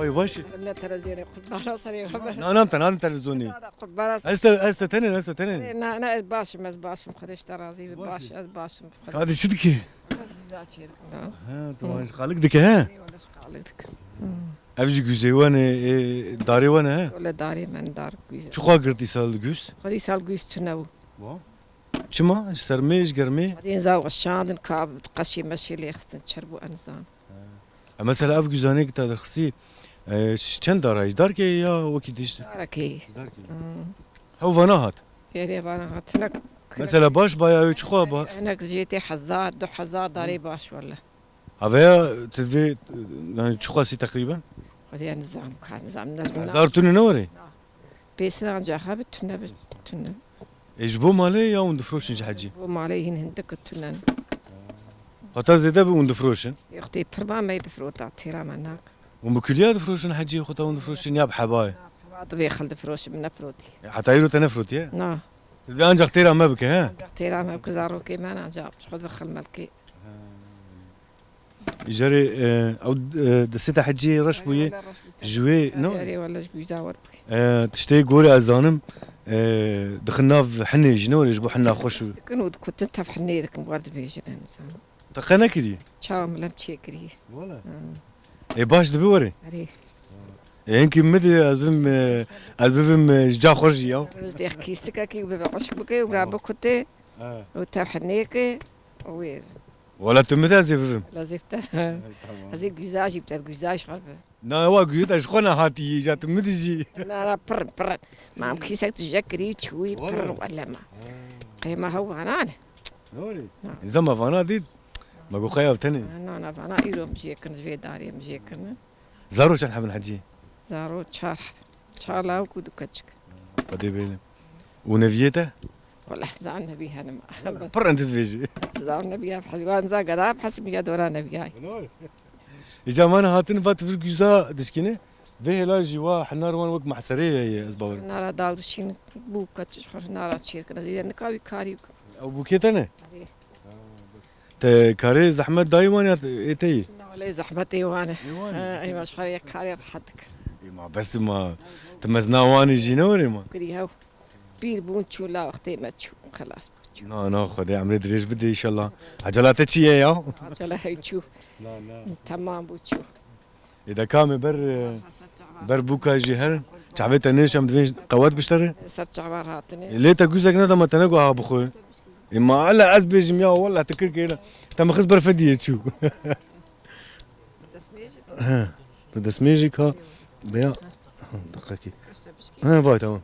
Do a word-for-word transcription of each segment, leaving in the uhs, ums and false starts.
Ey, baş. Ne televizyonê, qurbana serê xwe be. Na, nam te, nadim televizyonê. Qurbana serê. Ez te, ez te tenê, ez te tenê. Na, na, ez baş im, ez baş im. Xwedê ji te razî be, baş, ez baş im. Ka dê çi dikî? Güzel çêdikim da. Ha, tu wan ji xalik dike, he? Eyvallah, ji xalik dikim. Ev jî guzê wan e, e, darê wan e, he? Wele darê me ne, dar guz e. Çi xwe girt îsal guz? Xwedî îsal guz tune bû. Wa? Çima? Ji sermê, ji germê? Xwedî nizam weşandin, ka qeşê meşê lê xistin, çer bû, ez nizam. E, mesela ev guzanê ki te derxistî, e, ji çend dara, ji darkê ya wekî dîş? Darekê. Ji darkê. Hmm. Hew vana hat? Erê vana hat. Hinek, mesela baş baya, ew çi xwe ba? Hinek jê tê hezar, du hezar darê baş wele. Haveya tu divê, yani çi xwesî teqrîben? Xwedê nizam, ka nizam, nizam. Hezar tune ne were? Pêsina anca xwe bi tune bi tune. Ê, ji bo malê ya hûn difroşin ji hecî? Bo malê hîn hindik û tune ne. Heta zêde bi hûn difroşin? Yoxtê pir ma me bifrota, têra me nak. Hûn bi kuliya difroşin hecî, xwe ta hûn difroşin ya bi hebayê? Heba dibê xil difroşin, min nefrotî. E, heta îro te nefrotiye? Na. Tu dibê ancaq têra me bike, he? Ancaq têra me bike, zarokê me ne, ancaq ji xwe dixil melkê. Îcarê, e, ew, e, destê te hecî reş bûye. Erê, wele reş bû. Ji wê, no? Erê, wele ji guza wer bûye. E, tiştê gorê ez zanim, e, dixin nav hinê jî, ne were ji bo hina xweş. Dikin û dikutin tev hinê dikin, wer dibêjin, ez nizanim. Te qe nekiriye? Çawa min lem çêkiriye. Wele? Hı. Ê, baş dibe were? Erê. Ê, hinkî min de ez bim, e, ez bivim, e, ji ca xwe jî ya. Ez dêx kîstikekî û bibe xweşik bike û bira bikute. Ha. Û tev hinê ke û wê. Wala tu min de ez ê bibim. Lazim te. Tamam. Ez ê güzel jî biter, güzel ji xwe bi. Na, wa güyü de ji xwe nehatî, îca tu min de jî. Na, na, pir, pir. Mam kîsek tu je kirî, çûyî, pir, wele ma. Qeyma hew vana ne. Doğru. Na. Zema vana dît, ma gu qeyav tenê. Na, na, vana îro em jê kin, ji vê darê em jê kin. Zaro çend hebin hecî? Zaro çar hebin. Çar lawik û du keçik. Xwedê bêne. Û neviyê te? Wele zan nebî henim. Pir em dibêjî. Zan nebî ev hezwan za geda hesimiya dora nebiyay. Îca wan hatin va tu vir güza dişkîne. Vê hêla jî wa hinar wan wek mahserê ye, ez bawer. Hinara dal dişîn bû keçiş xwe hinara çêkine. Zî nika wî karî. Ew bûkê te ne? Erê. Te karê zehmet dayî wan ya ê te yî? Na, wele zehmetê wan e. Ê wan e. Ha, ê ma ji xwe yek karê rehet dike. Ê ma bes ma, tu mezna wan î jî ne were ma? Kirî hew. Pîr bûn çû la wextê me çû. Xelas bû çû. Na, na, Xwedê emrê dirêj bide înşallah. Ecela te çi ye ya? Ecela hew çû. Na, na. Temam bû çû. Ê de ka em ê ber, e, ber bûka jî herin. Çavê te nêşe em divê qewet biştere. Ser çava hatine. Ê, lê te guzek neda me te nego ha bixwe. Ê, ma ele ez bêjim ya, wele tu kir kêra. Te min xist ber fediyê çû. He, tu destmêjî ka. Beya. Deqekî. He, vay, tamam.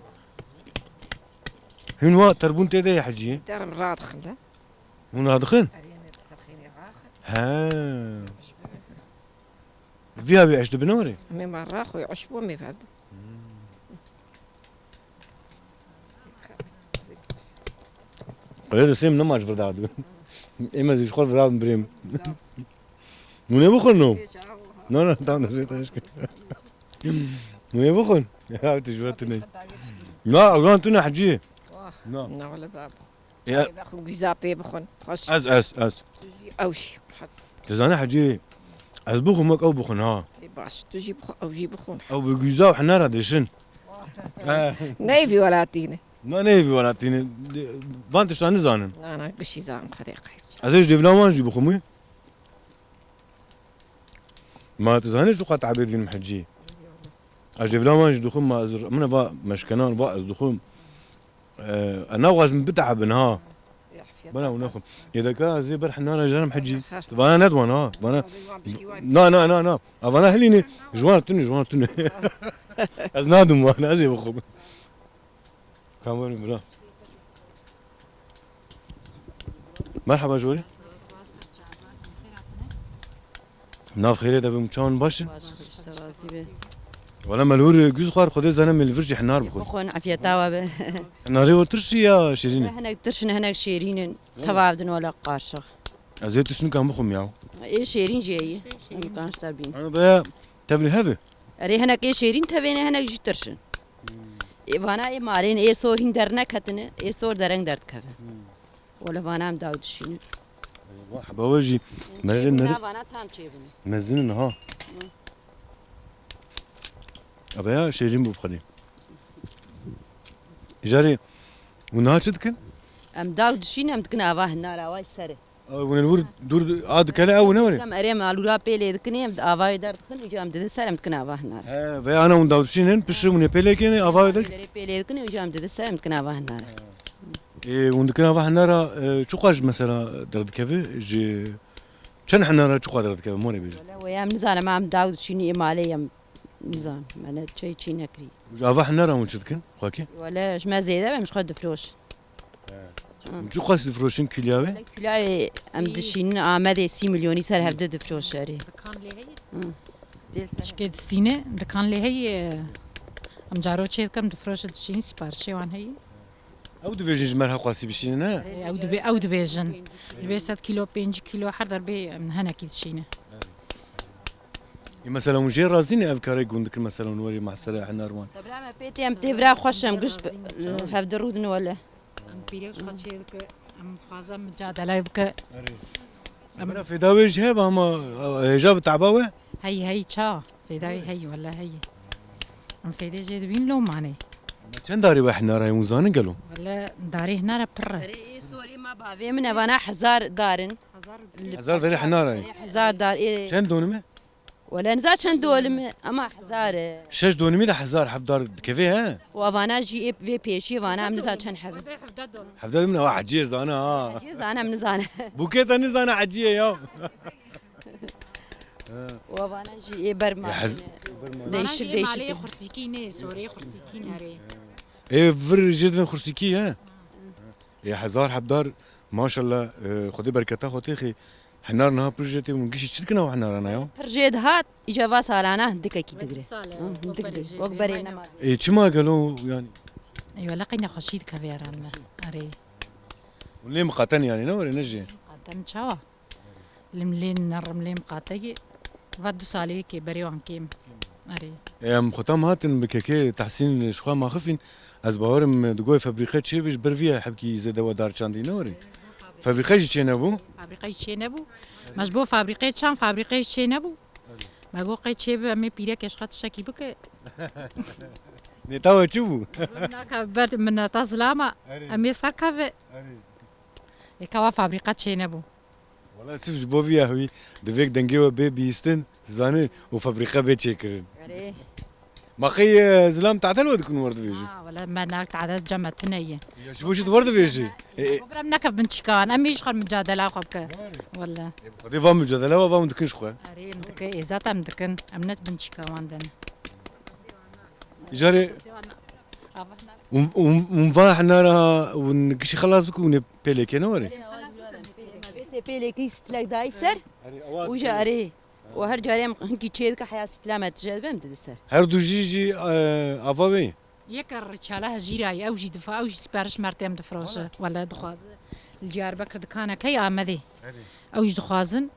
Hûn wa terbûn tê de ye hecî? Derim radixin de. Hûn radixin? Erê, em ê bi ser xênê raxin. He. Vîya wî eş dibine were? Em ê ma raxo, eş bo me vevde. Qirê de sêm nema ji vir derdibin. Êm ez ji xwe vir dabim birêm. Hûn ê bixwin no? Na, na, tam destê te eşk. Hûn ê bixwin. Ya, tu ji vir tune. Na, ew jan tune hecî. Na. Na, wele bab. Ya. Çayê vexwin, güza pê bixwin. Xweş. Ez, ez, ez. Tu jî, ew jî. Rehet. Tu zanî hecî, ez bixwim wek ew bixwin ha. Ê baş, tu jî bixwe, ew jî bixwin. Ew bi güza û hinara dêşin. He. Neyvî welatî ne. Na, neyvî welatî ne. Van tiştan nizanin. Na, na, gişî zanim, Xwedê qeyt. Ez ê ji dêvla wan jî bixwim wî. Ma tu zanî çiqas te'bê divînim hecî. Ez dêvla wan jî dixwim, ma ez, min va meşkenan, va ez dixwim. E, ez naxwazim bite'bin ha. Bana hûn nexwim. Yê deka ez ê ber hinara jerim hecî. Tu vana nedwan ha. Vana, na, na, na, na. A vana hilîne. Ji wan tune, ji wan tune. Ez nadim wan, ez ê bixwim. Kamerayê bira. Merhaba ji we re. Nav xêrê de bim, çawan baş in? Baş, Xwedê ji te razî be. Wele me li wir guz xwar, Xwedê zane me li vir jî hinar bixwin. Bixwin, efiyeta we be. Hinarê we tirş e ya şêrîn e? Hinek tirş in, hinek şêrîn in. Teva evdin wele qaşix. Ez ê tiştinikan bixwim ya. Ê şêrîn jî heye. Em kan ji te bîn. Ana be tevlî heve. Erê, hinek ê şêrîn tevê ne, hinek jî tirş in. Ê vana ê marê ne, ê sor hîn derneketine, ê sor dereng derdikeve. Wele vana em daw dişînin. Wah, heba we jî merê nere. Vana tam çêbûne. Mezin in ha. Hı. Eve ya şêrîn bû bi xwedî. Îcarê hûn niha çi dikin? Em daw dişîn, em dikin ava hinara, way serê. Ew hûn li wir dûr a dikele ew ne were? Em erê em alûra pê lê dikin, em avayê der dixin, îca em didin ser, em dikin ava hinara. He, ve ana hûn daw dişîn hin, piştre hûn ê pê lê kene, avayê der. Derê pê lê dikin, îca em didin ser, em dikin ava hinara. Ê, hûn dikin ava hinara, e, çiqas mesela derdikeve ji çend hinara çiqas derdikeve, morê bêje? Wele wê em nizanim, em daw dişînî ê malê em nizanim. Me ne çey çî nekirî. Ji ava hinara hûn çi dikin, xwekî? Wele ji me zêde be, em ji xwe difroş. Hûn çiqas difroşin kîlya wê? Wele kîlya wê em dişînin Amedê sî milyonî ser hevde difroşe erê. Dikan lê heye? Hı. Şikê distîne, dikan lê heye. Em caro çê dikim, difroşe dişînin, siparişê wan heye. Ew dibêjin ji me re qasî bişînin, he? Ew dibê-, ew dibêjin. Dibê sed kîlo, pêncî kîlo her derbê, em, henekî dişîne. Ê, mesela hûn jê razî ne ev karê ku hûn dikin, mesela hûn werî mehsere hinar wan? Sebra me pê tê, em tê vira xweş em giş bi-, hevdi rûdin wele. Em pîrek xwe çê dike, em dixwaze micadele bike. Erê. Em bira fêda wê jî hebe ama, e, hêja bi teba we? Hey, hey, ça. Fêda wê hey, wele hey. Em fêdê jê dibîn lo manê. Çend darê we hinara ye, hûn zanin gelo? Wele darê hinara pir e. Erê, ê sorê ma bavê min evana hezar dar in. Hezar darê hinara ye. Hezar dar, ê. Çend donime? Wele niza çend dolim e, ama hezar e. Şeş donimî de hezar hevdar dikeve he? Û avana jî ê vê pêşî vana em niza çend hebe. Hevdar donimî, wa heciyê zana ha. Heciyê zana em nizane. Bûkê te nizane heciyê ya. Û avana jî ê berma. Ya hez- Değişik, değişik. Malê xursîkî ne, sorê xursîkî nerê. Ê vir jê divin xursîkî he? Ê hezar hebdar, maşallah, e, Xwedê berketa xwe têxê. Hinar niha pir jê tê, hûn gişî çi dikin ew hinarana ya? Pir jê dihat, îca va salana hindikekî digre. Hı, hindik digre. Wek berê nema. Ê, çima gelo yani? Ê, wele qey nexweşî dikeve yaran me. Erê. Hûn lê miqaten yani, ne were, ne jê? Miqaten çawa? Lim lê nerim lê miqateyê. Va du salê yekê berê wan kêm. Erê. Em xwe tam hatin bi kekê Tehsîn ji xwe maxifîn. Ez bawerim di goyê febrîqe çêbe ji ber vî ya hebkî zêde we dar çandî ne werê. Febrîqe jî çênebû. Fabrîqe jî çênebû. Me ji bo fabrîqê çand, fabrîqe jî çênebû. Me got qey çêbe em ê pîrekê ji xwe tiştekî bike. Nêta we çi bû? Naka ber mineta zilama. Erê. Em ê serkeve. Erê. Ê ka wa fabrîqe çênebû. Wala sif ji bo vî ya hewî divêk dengê we bê bihîstin, zanî û febrîqe bê çêkirin. Erê. Ma qey, e, zilam tadel we dikin wer divêjin? Ha, wala me nak tadel cem me tune ye. Ya ji bo jî tu wer divêjî? E, e. Bira em neke binçîka wan, em ê ji xwe micadela xwe bike. Wala. E, bi xwedê va micadela we va hûn dikin ji xwe. Erê, em dike, ê zaten em dikin, em ne binçîka wan de ne. Îcarê hûn, hûn, hûn va hinara hûn gişî xelas bike hûn ê pêlekê ne were? Vêsê pêlekî stilek dayî ser. Û ji erê. Û her carê em hinkî çê dike heya stila me tije dibe em dide ser. Her du jî jî, e, ava wê ye? Yek rîçala hejîra ye, ew jî difa, ew jî sipariş mertê em difroşe. Wala. Wele dixwaze. Li Diyarbekir dikanek heye Amedê. Erê. Ew jî dixwazin.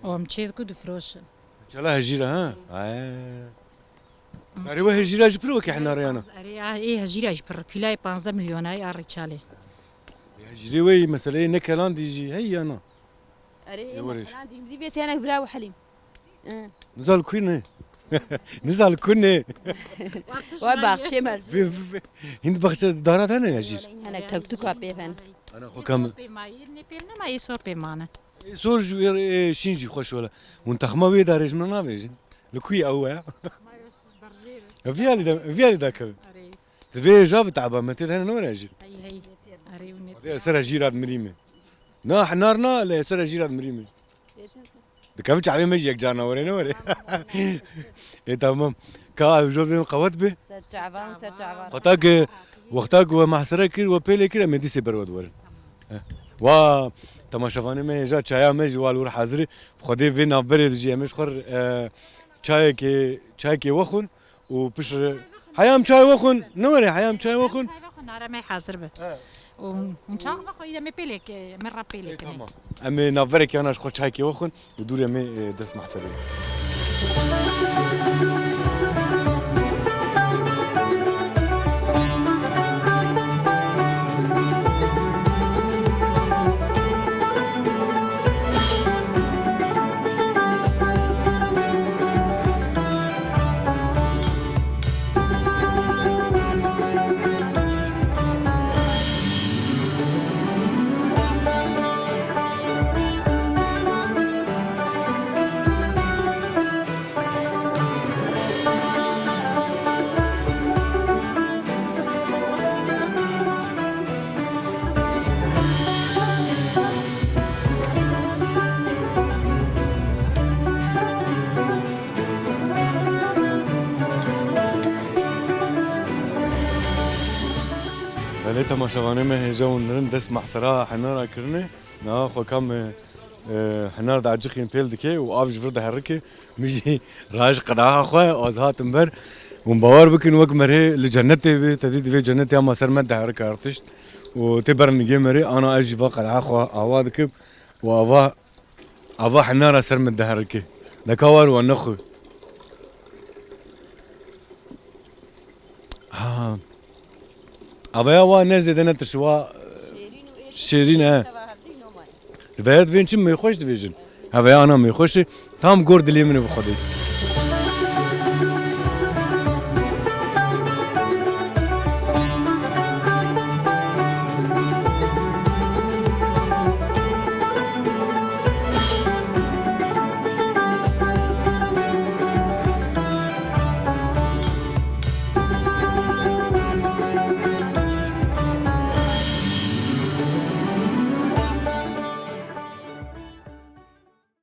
Û em çê dike difroşin. Rîçala hejîra ha? He. Darê we hejîra jî pir wekî hinareyana. Erê, ya, ê hejîra jî pir. Kîlayê panzdeh milyona ya rîçalê. Ê hejîrê we yî meseleyê ne kelandî jî hey ya na? Erê, ê ne kelandî jî dî vê sênek vira we helîm. Hı. Nizal ku ne? Nizal ku ne? Wa baxçê me. Vê, vê, vê. Hind baxçe dara de ne hejîr? Hinek tektuka pê ven. Ana xwe kam. Pê mayî, ne pê ne ma ê sor pê mane. Ê sor jî, ê, ê şîn jî xweş wele. Hûn texma wê darê ji min navêjin. Li ku ye ew e? Viya lî de, viya lî de kevin. Erê. Divê ja bi taba me tê de hene ne were jî. Hey, hey. Erê, û ne. Divê ser jî rad mirî me. Na hinar na, lê ser jî rad mirî me. Dikevin çavê me jî yek carna were ne were. Ê tamam. Ka ev jor vê qewet bi. Ser çavan, ser çavan. Xweta ki, wexta ku we mahsere kir, we pêlê kir, em ê dîsê ber we diwerin. He. Wa temaşevanê me hêja çaya me jî wa li wir hazir e. Bi Xwedê vê navberê de jî em ê ji xwe re, e, çayekê, çayekê wexwin û piştre. Heya em çay wexwin, ne were, heya em çay wexwin. Çay wexwin, nare me hazir be. He. Û hûn çawa xwe yî de me pêlê ke, me re pêlê. Ê, kine. Tamam. Em ê navberekê ana ji xwe çayekê wexwin. Û dûrê me, e, dest mehsebê. Temaşevanê me hêja hûn dirin dest mahsera hinara kirine. Niha xwe kam, e, e, hinar diecixîn pêl dike û av ji vir diherike. Min jî raj qedaxa xwe, ez hatim ber. Hûn bawer bikin, wek merê li cennetê bî, te dî divê cennetê ama ser me diherike artişt. Û tê ber nigê merê, ana ez jî va qedaxa xwe ava dikim. Û ava, ava hinara ser min diherike. Deka war wa nexwe. Ha. Aveya wa ne zêde ne tirş, wa şêrîn e. Li veya divên çi mêxweş divêjin. Heveya ana mêxweş e. Tam gor dilê min e bi Xwedê.